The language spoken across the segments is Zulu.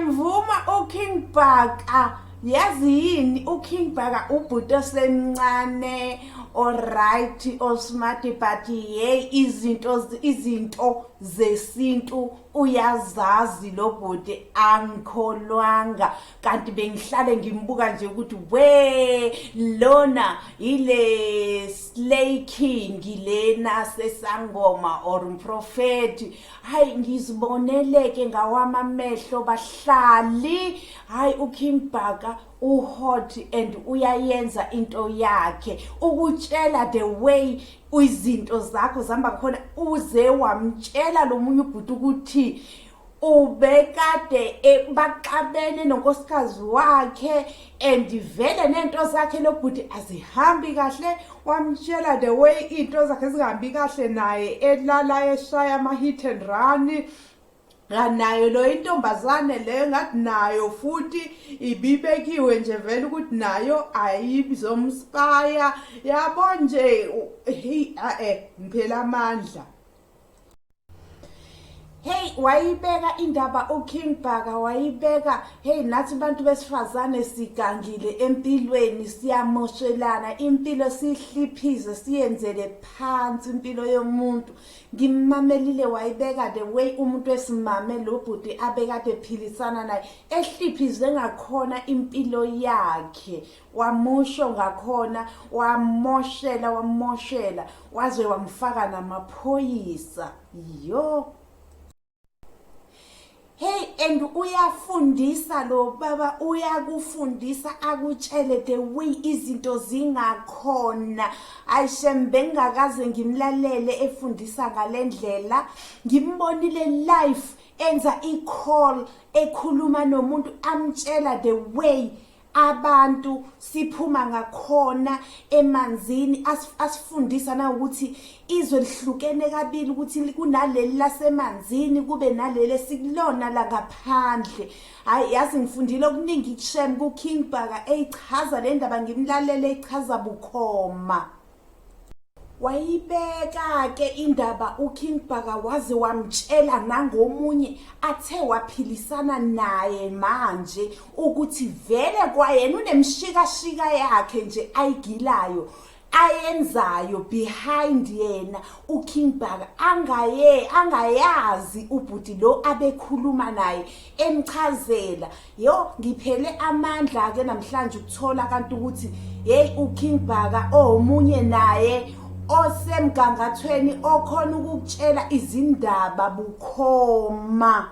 Ngiyamvuma uKing Bhaka. Yazi yini uKing Bhaka ubhuti osemncane oright osmart but hey izinto izinto zesintu uyazazi lo bhuti angikholwanga kanti bengihlale ngimbuka nje ukuthi we lona ile slay king lena sesangoma or umprofeti. Hayi, ngiziboneleke ngawami amehlo bahlali. Hayi, uKing Bhaka uhot and uyayenza into yakhe ukutshela the way izinto zakho zihamba khona. Uze wamtshela lo munye ubhuti ukuthi ubekade baxabene nonkosikazi wakhe and vele nento zakhe lo bhuti azihambi kahle. Wamtshela the way into zakhe zingahambi kahle naye elala eshaya ama-hit and run kanayo lo intombazane leyo, ngathi nayo futhi ibibekiwe nje vele ukuthi nayo ayizomspaya yabo nje. Hey, eh ngiphela amandla. Hey, wayibeka indaba uKing Bhaka, wayibeka. Hey, nathi bantu besifazane sigangile empilweni, siyamoshelana impilo, sihliphize siyenzele phansi impilo yomuntu. Ngimmamelile, wayibeka the way umuntu wesimame lo bhuti abekade ephilisana naye ehliphize ngakhona impilo yakhe, wamusho ngakhona, wamoshela, wamoshela waze wamfaka namaphoyisa. Yo, hey, and uyafundisa lo baba, uyakufundisa akutshele the way izinto zingakhona. Ayishem, bengingakaze ngimlalele efundisa ngalendlela. Ngimbonile live enza i-call, ekhuluma nomuntu, amtshela the way abantu siphuma ngakhona emanzini, asifundisa na ukuthi izwe lihlukene kabili, ukuthi kunaleli lasemanzini, kube naleli esikulona la ngaphandle. Hayi, yazi ngifundile okuningi kushem ku-King Bhaka eyichaza le ndaba, ngimlalele eyichaza bukhoma. Wayibeka-ke indaba uKing Bhaka, waze wamtshela nangomunye athe waphilisana naye manje ukuthi vele kwayena unemshikashika yakhe nje ayigilayo, ayenzayo behind yena uKing Bhaka angaye angayazi ubhuti lo abekhuluma naye emchazela. Yo, ngiphele amandla ke namhlanje ukuthola kanti ukuthi hey, uKing Bhaka omunye naye osemgangathweni okhona ukukutshela izindaba bukhoma.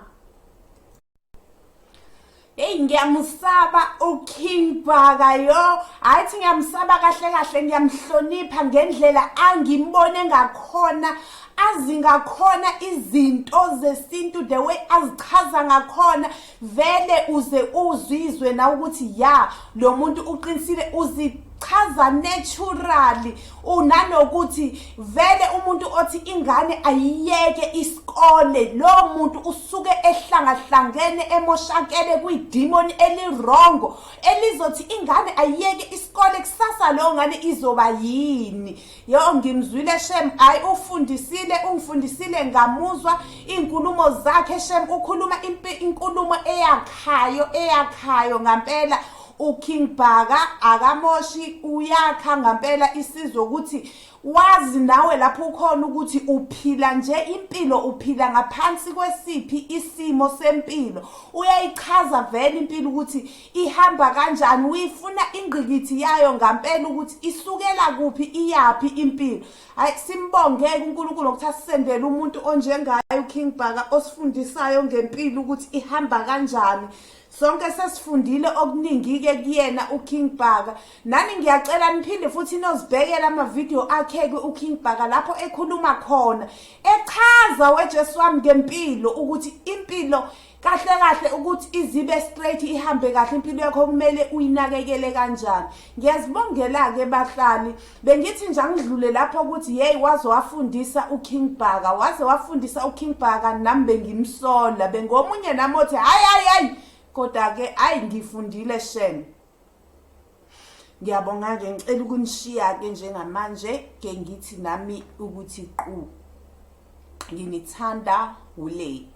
Hey, ngiyamsaba uKing Bhaka yo. Hayi, ngiyamsaba kahle kahle, ngiyamhlonipha ngendlela angimbone ngakhona, azi ngakhona izinto zesintu, the way azichaza ngakhona. Vele uze uzizwe na ukuthi ya, lo muntu uqinisile, uzichaza naturally. Unanokuthi vele umuntu othi ingane ayiyeke isikole, lo muntu usuke ehlangahlangene, emoshakele kwidemon eliwrong elizothi ingane ayiyeke isikole, kusasa leyo ngane izoba yini? Yo, ngimzwile shem. Hayi, ufundisile, ungifundisile, ngamuzwa iy'nkulumo zakhe shem. Ukhuluma inkulumo eyakhayo, eyakhayo ngampela. uKing Bhaka akamoshi, uyakha ngampela isizwe, ukuthi wazi nawe lapho ukhona ukuthi uphila nje impilo, uphila ngaphansi kwesiphi isimo sempilo. Uyayichaza vele impilo ukuthi ihamba kanjani, uyifuna ingqikithi yayo ngampela ukuthi isukela kuphi, iyaphi impilo. Hayi, simbongeke uNkulunkulu ngokuthi asisendele umuntu onjengaye uKing Bhaka osifundisayo ngempilo ukuthi ihamba kanjani. Sonke sesifundile okuningi-ke kuyena uKing Bhaka. Nani ngiyacela niphinde futhi nozibhekela amavidiyo akhe-ke uKing Bhaka lapho ekhuluma khona echaza weJesu wami ngempilo, ukuthi impilo kahle kahle ukuthi izibe straight, ihambe kahle impilo yakho, kumele uyinakekele kanjani. Ngiyazibongela-ke bahlali. Bengithi nje angidlule lapho ukuthi hey, waze wafundisa uKing Bhaka, waze wafundisa uKing Bhaka. Nami bengimsola, bengomunye nami othi hayi, hayi, hayi, kodwa-ke ayi, ngifundile shem. Ngiyabonga-ke, ngicela ukunishiya-ke njengamanje ke, ngithi nami ukuthi qu nginithanda ule.